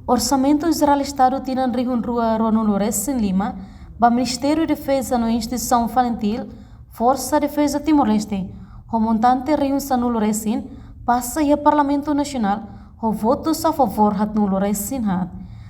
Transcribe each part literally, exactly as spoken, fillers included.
Orsamentu Jerál Estadu tinan rihun rua ruanulu resin lima ba Ministériu Defeza no instituisaun FALINTIL, Forsa Defeza Timor-Leste, ho montante rihun sanulu resin, pasa iha Parlamentu Nasionál ho votus a favór haatnulu resin haat.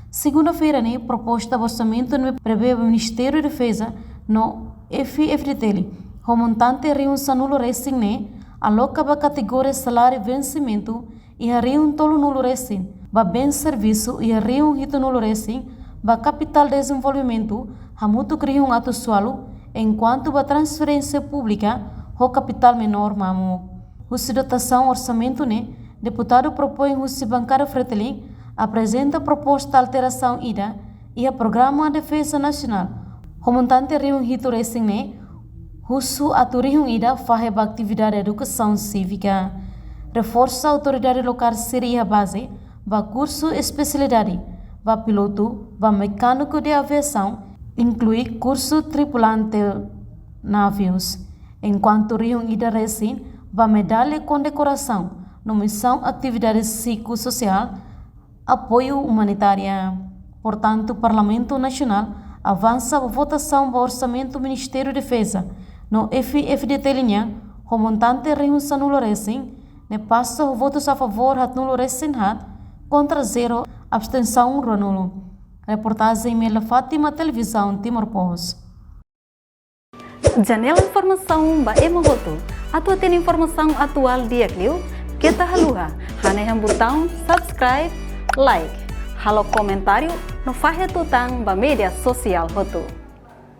Segunda-feira ne'e, proposta ba orsamentu ne'e prevee ba Ministériu Defeza no F-FDTL, ho montante rihun sanulu resin ne'e aloka ba kategoria saláriu vensimentu iha rihun tolunulu resin, ba bens servisu iha rihun hitunulu resin, ba kapitál dezenvolvimentu hamutuk rihun atus ualu, enkuantu ba transferénsia públika ho kapitál menór mamuk. Husi dotasaun orsamentu ne'e, deputadu propoin husi bankada FRETILIN aprezenta proposta alterasaun ida iha Programa Defeza Nasionál, ho montante rihun hitu resin ne'e, husu atu rihun ida fahe ba atividade edukasaun sívika. Reforsa autoridade lokál sira iha baze ba kursu espesialidade, ba pilotu, ba mekániku de aviasaun, inklui kursu tripulante navius. Enkuantu rihun ida resin ba medalla kondekorasaun no mensaun atividade psikososiál, apoiu umanitária. Portantu, Parlamentu Nasionál avansa ba votasaun ba orsamentu Ministériu Defeza no F-FDTL nian, ho montante rihun sanulu resin, ne'e pasa ho votus a favór haatnulu resin haat, kontra zero, abstensaun ruanulu. Reportajen Mela Fátima, Televizaun Timor Post. Janela informasaun ba ema hotu. Atu hatene informasaun atuál di'ak liu, keta haluha hanehan butaun subscribe, like, halo komentáriu no fahe tutan ba média sosiál hotu.